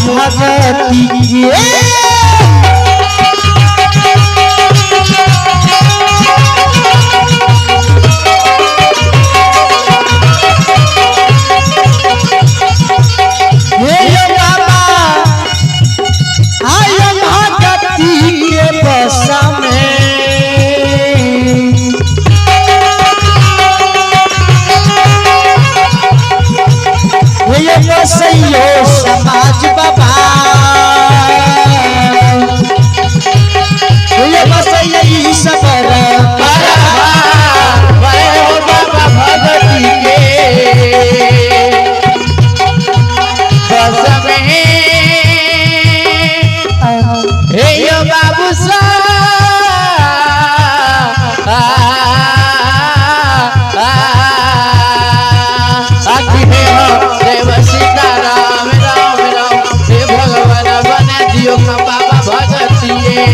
भगती के हे यो बाबा आयो भगती के बस में। हे बसैयो समाज बाबा, हे बसैयो ई सबर हो बाबा भगती के बस में। हे यो बाबू सा हे हो देव सीताराम राम राम हे भगवान बना दियो बाबा भगतिए।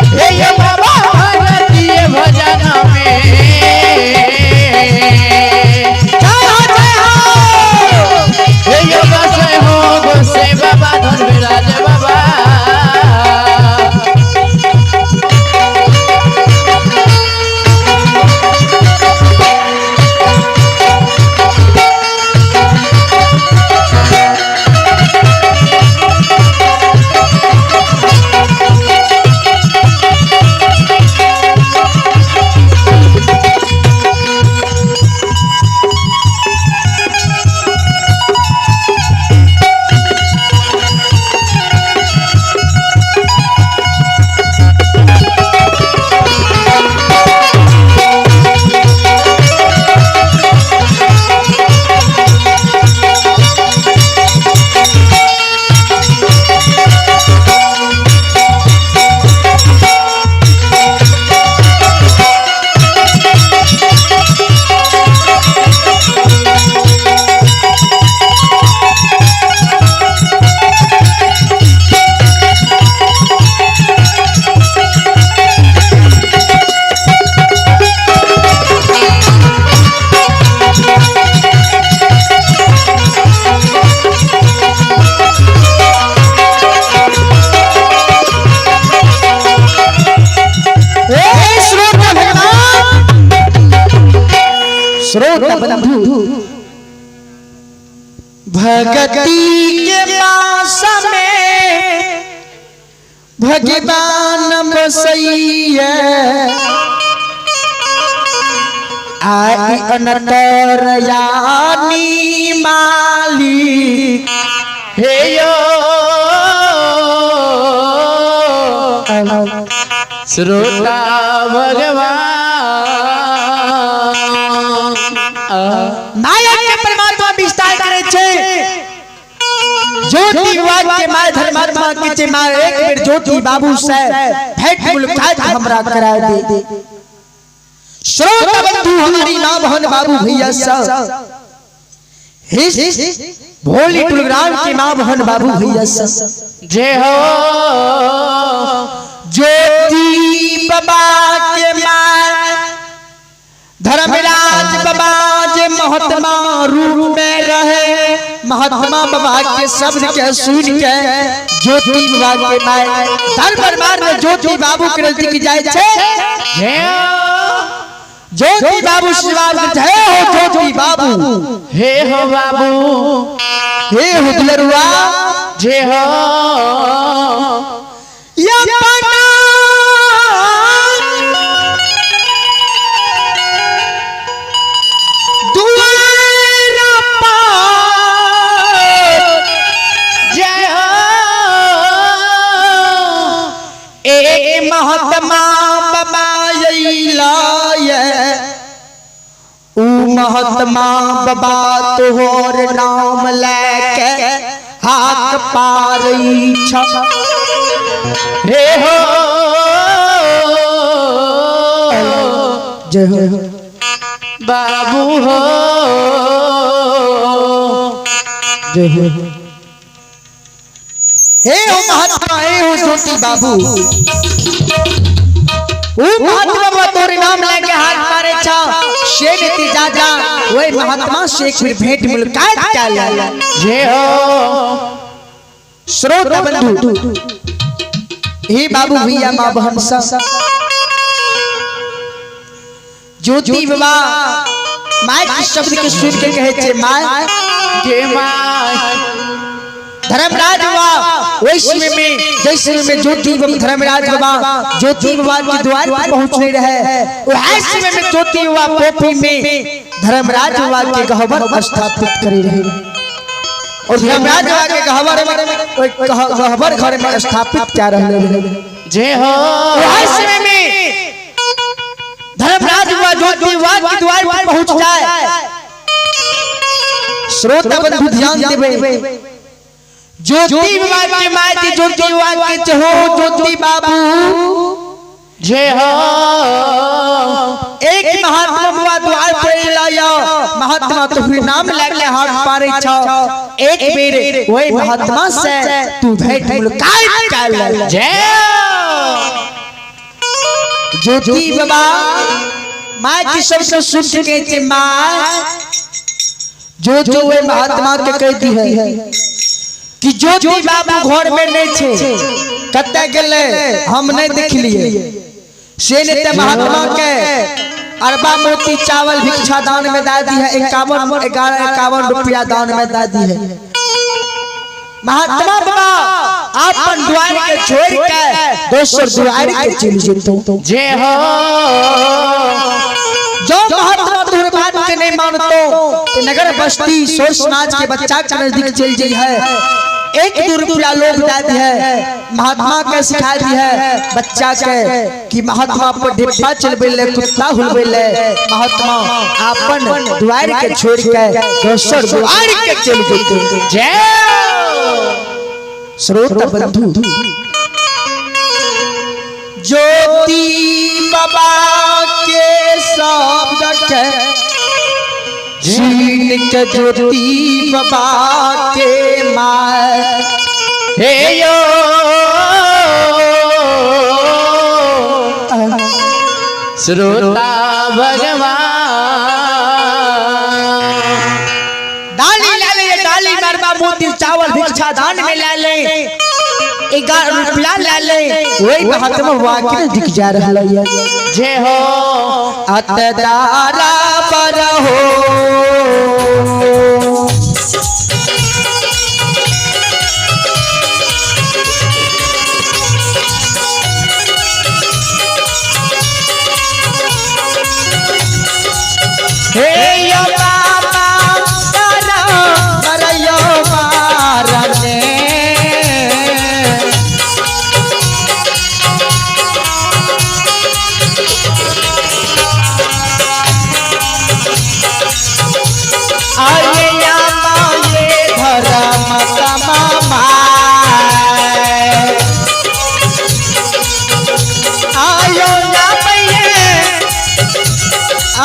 हे यो बाबा भगतिए भजन में। जय हो जय हो। हे यो बसे हो गोसे बाबा धन विराज बाबा। ए श्रोता भगवान, श्रोता बंधु, भगती के पास में भगवान बसैया आई अनतर यानी माली। हे यो श्रोता भगवान नायक के परमात्मा विस्तार करे छे ज्योति विवाद के माय धर्मात्मा के चे मार एक बेर ज्योति बाबू से भेंट मुलाकात हमरा कराए दे। श्रोता बंधु हमारी मां बहन बाबू भैया सब, भोली टुलग्राम के मां बहन बाबू भैया सब, जय हो ज्योति बाबा के मां धर्मराज बाबा जे महात्मा रूप में रहे, महात्मा बाबा के शब्द के सुन के ज्योति बाबा के my धर्म दरबार में ज्योति बाबू के नजदीक जाए छे। जय हो ज्योति बाबू शिवाब जय हो ज्योति बाबू। हे हो बाबू। हे हो दुलरुआ। जय हो। ये अपना दुआरा पार जय हो। एक महात्मा बाबा अइला ऊ महात्मा बाबा तोहर नाम लेके हाथ पारई छ। हे हो। जय हो बाबू हो। जय हो। हे हो महात्मा, हे हो ज्योति बाबू, ऊ महात्मा बाबा तोरे नाम लेके हाथ मारे छा से नीति जा जा वही महात्मा से एक फिर भेंट मुलाकात कर ले। जय हो। श्रोता बंधु, हे बाबू भैया माँ बहन सब, ज्योति बाबा my के शब्द के सुन के कहे छे my के my. Dharmaraj बाबा वही समय में जैसे में ज्योति बाबा धर्मराज बाबा ज्योति बाबा के द्वार पर पहुंचने रहे, वह समय में ज्योति बाबा पोपी में धर्मराज बाबा के गहबर स्थापित करे रहे और धर्मराज बाबा के गहबर में गहबर घर में स्थापित क्या रहे। जय हो। वह समय में धर्मराज बाबा ज्योति बाबा के द्वार पर पहुंच जाए। श्रोता बंधु ध्यान देवे, ज्योति बाबा के my जी ज्योति बाबा के हो ज्योति बाबू। जय हो। एक महात्मा बाबा द्वार पर लाया, महात्मा तो फिर नाम लेके हाथ पारे छो, एक बेर वही महात्मा से तू भेंट मुलाकात कर ले। जय हो। ज्योति बाबा my की सबसे सुन के चे my जो जो वे महात्मा के कहती है कि ज्योति बाबू घर में नहीं छे, कत्ते गेले हम नहीं देख लिए, से ने महात्मा के अरबा मोती चावल भिक्षा दान में दे दी है, 51 11 51 रुपया दान में दे दी है। महात्मा बाबा अपन द्वार के छोड़ के दोसर द्वार के चल जेतो। जय हो। जो महात्मा तोहर बात के नहीं मानतो तो नगर बस्ती सोर समाज के बच्चा के नजदीक चल जाई है, 1-2 रुपया लोग दे दी है, महात्मा के सिखा दी है बच्चा के कि महात्मा पर डिब्बा चलबे ले कुत्ता हुलबे ले, महात्मा अपन द्वार के छोड़ के दोसर द्वार के चल जेतो। जय हो। श्रोता बंधु, ज्योति बाबा के शब्द के सुन के ज्योति बाबा के my हे यो। श्रोता भगवान डाली ले ले डाली मरबा मोती चावल भिक्षा दान में ले ले 11 रुपया ले ले, वही महात्मा वाक्य दिख जा रहा है। जय हो। अतदारा पर हो हे यो बाबा तारा मरयो मारने आये या माये धर्म तमा आयो या मैये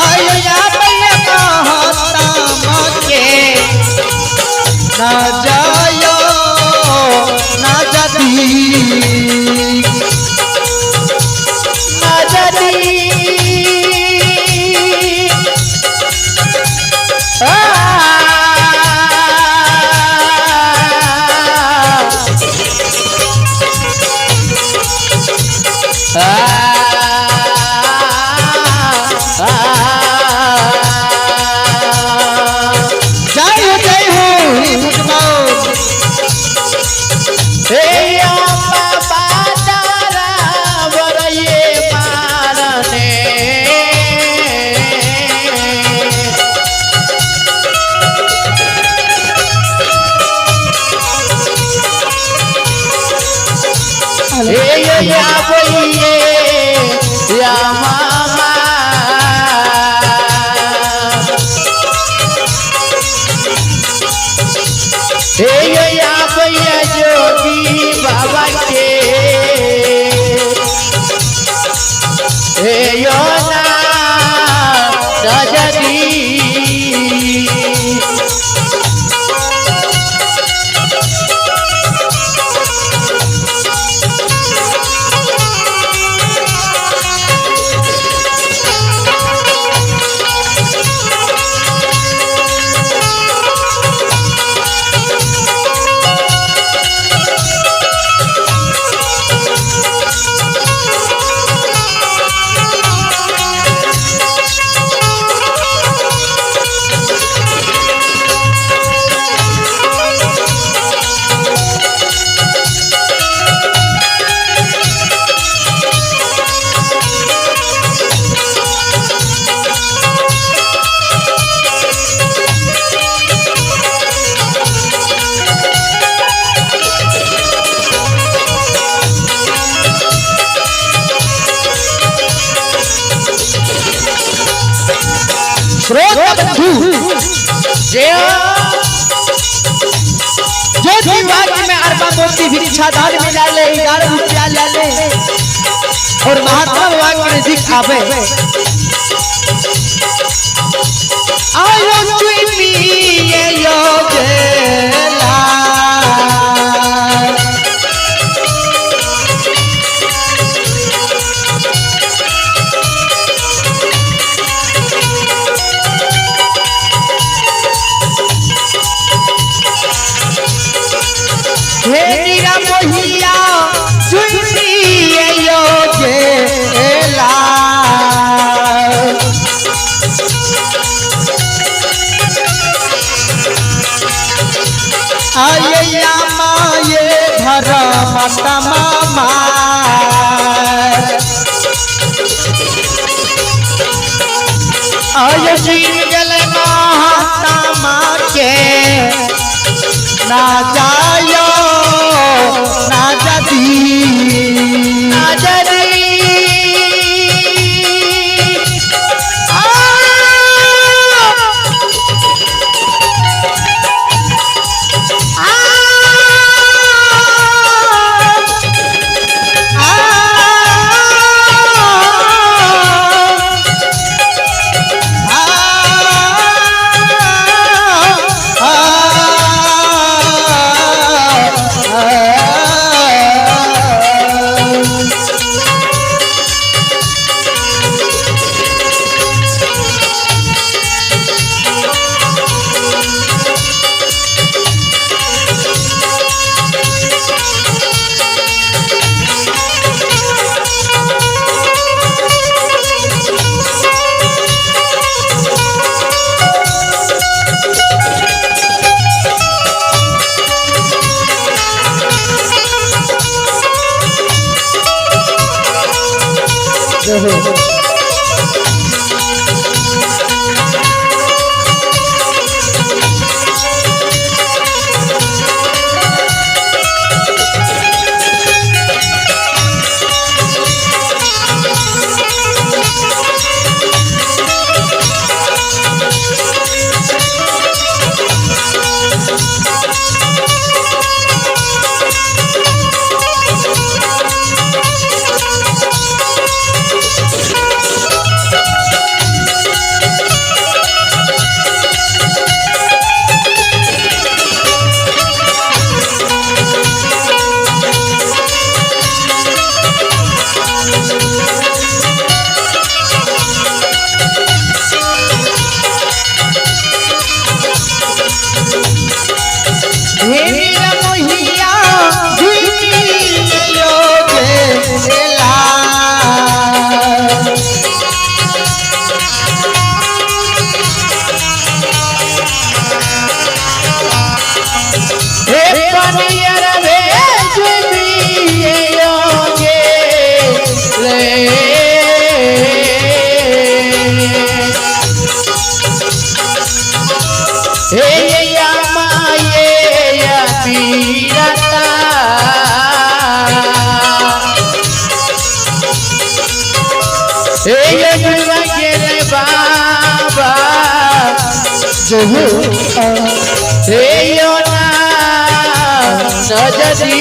आयो या मैये महात्मा के ना जायो ना जाती ना जाती आ आ आ। हे बाबा तारा वरये मारने। हे या बोलिए या मामा। हे या भैया जोगी बाबा के। हे यो ना राजदी। श्रोता बंधु, जय ज्योति वाक्य में अरबा मोती भिक्षा दान मिला ले, 11 रुपया ला ले और महात्मा बाबा के नजदीक आवे। आयो चुनी ये योगेला। हे नीरा मोहिया चुनी ये योगेला। आये या माये धर्म मामा। आय शिव गल महात्मा के ना जायो ना जाती। नजरी। जय हो। हे यो ना नजरी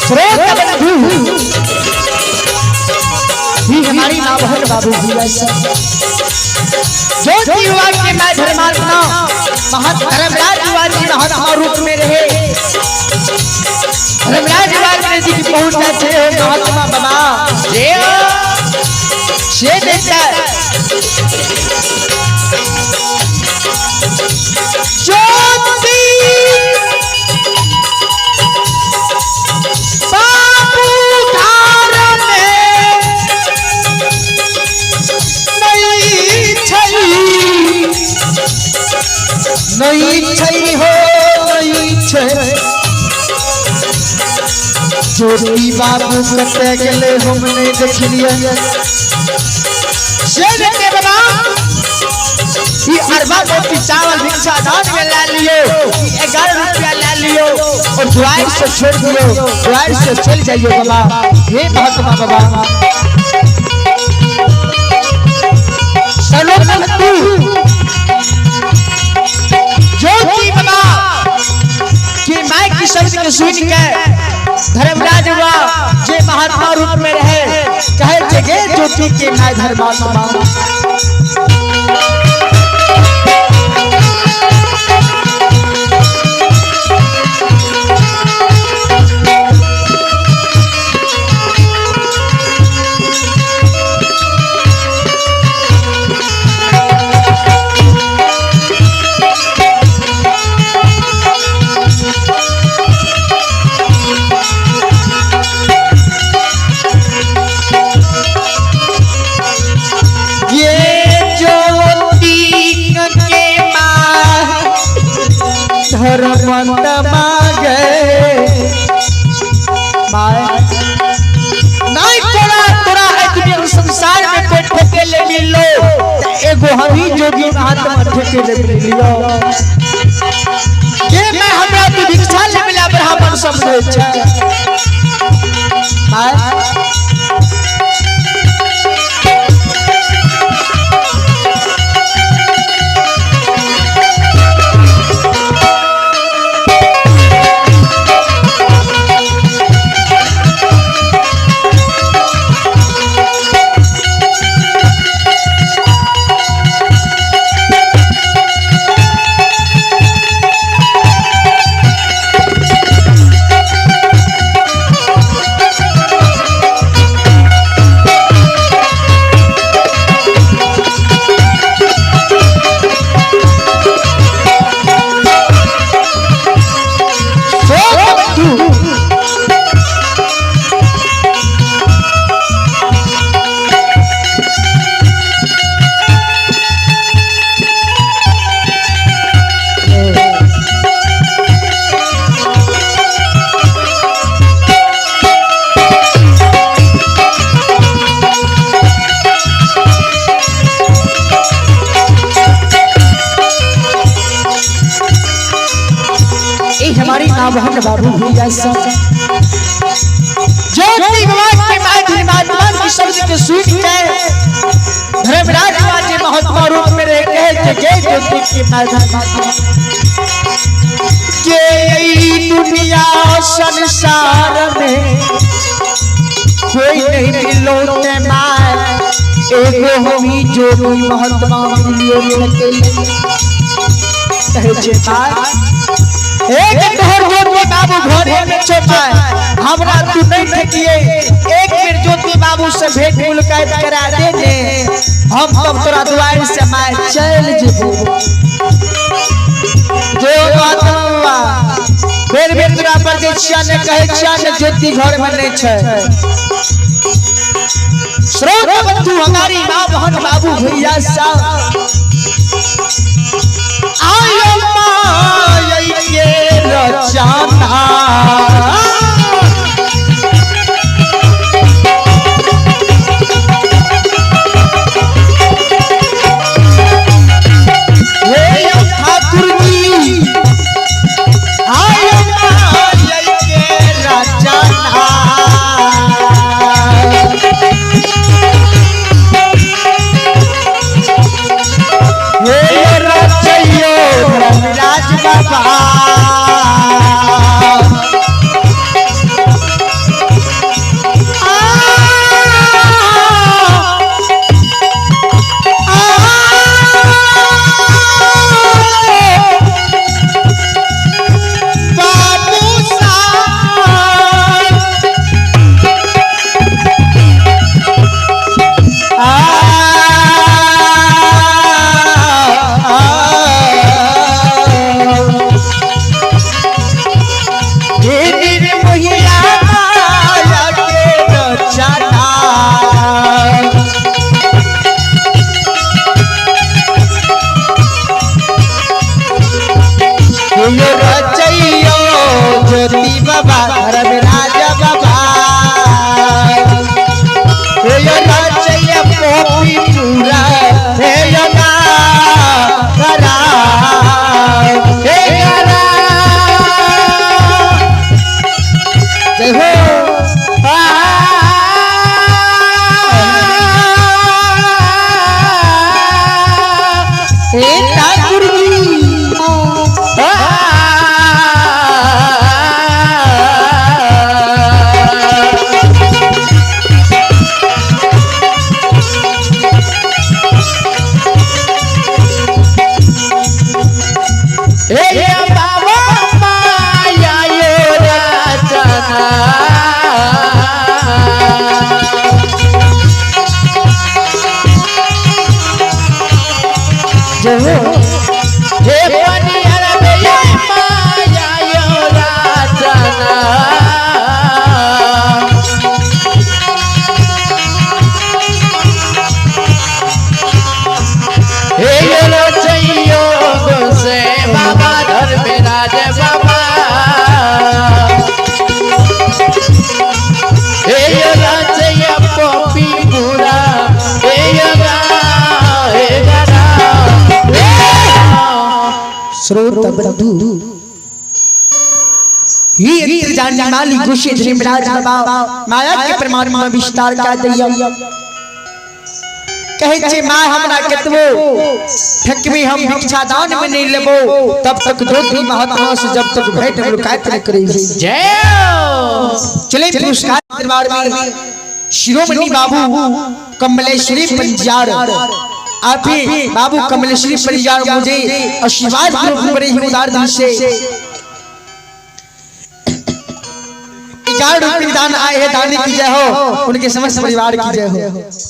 श्रोता बंधु ही हमारी माँ बहन बाबू भैया सब ज्योति युवा के मैं धर्मात्मा महत धर्मराज युवा जी महात्मा रूप में रहे। धर्मराज युवा जी की पहुंच जाते हो महात्मा बाबा जय हो। से देता ज्योति बाबू घर में नहीं छई, नहीं छई हो नहीं छई। ज्योति बाबू कते गेले हम नहीं देखलिए। से देते बाबा ये अरबा रोटी चावल भिक्षा दान में ला लियो, 11 रुपया ला लियो और दुआर से छोड़ दियो, दुआर से चल जाइयो बाबा। हे महात्मा बाबा सलो तू ज्योति बाबा कि माई की शब्द के सुन के धर्मराज हुआ जे महात्मा रूप में रहे कहे जगे ज्योति के my धर्मात्मा। ये ज्योति के माँ धर्म मांगे नहीं तोरा तोरा दुनिया संसार में कोई ठेके ले मिलो एगो हम ही जोगी महात्मा ठेके ले मिलियो। के मैं हमरा तू भिक्षा ले मिला ब्राह्मण समझै छै my. हमारी माँ बहन बाबू भैया सब ज्योति बाबा के my धर्मात्मा की शब्द के सुन के धर्मराज बाजे महात्मा रूप में रह कहे जय ज्योति के my धर्मात्मा। के दुनिया संसार में कोई नहीं मिलो ते my एगो हम ही जोगी महात्मा मिलियो अकेले कहे छे my. एक तोहर ज्योति बाबू घरे में छो my हमरा तू नहीं ठेकिए। एक बेर ज्योति बाबू से भेंट मुलाकात करा दे ने हम तब तोरा दुआर से my चल जेबो। जो महात्मा बेर बेर तोरा पर जे बजै छिया ने कहै छिया ने ज्योति घर में नहीं छै। श्रोत बंधु हमारी माँ बहन बाबू भैया साहब आयो माया के रचना ठाकुर जी आयो माया के रचना धर्मराज बाबा बाबू साहब ज्योति बाबा धर्मराज बाबा पोपी पूरा हे ना करा हे करा जय हो। हे ठाकुर जी हे बाबा माया यो रचना जय हो। हे पनियर में माया यो रचना हे रचैयो से बाबा धर्मराज बाबा हे रचैया पपी पूरा हे गा हे गरा श्रोत बंधु ये जानने वाली खुशी धर्मराज बाबा माया के परमात्मा विस्तार का दैया कहे छे मां हमरा केतबो ठकबी हम भिक्षा दान में नहीं लेबो तब तक ज्योति महात्मा से जब तक भेंट मुलाकात नहीं करेगी। जय हो। चले पुरस्कार दरबार में शिरोमणि बाबू कमलेश्वरी पंजार आप ही बाबू कमलेश्वरी पंजार मुझे आशीर्वाद रूप बड़े ही उदार दिल से 11 रुपये दान आए हैं, दानी की जय हो, उनके समस्त परिवार की जय हो।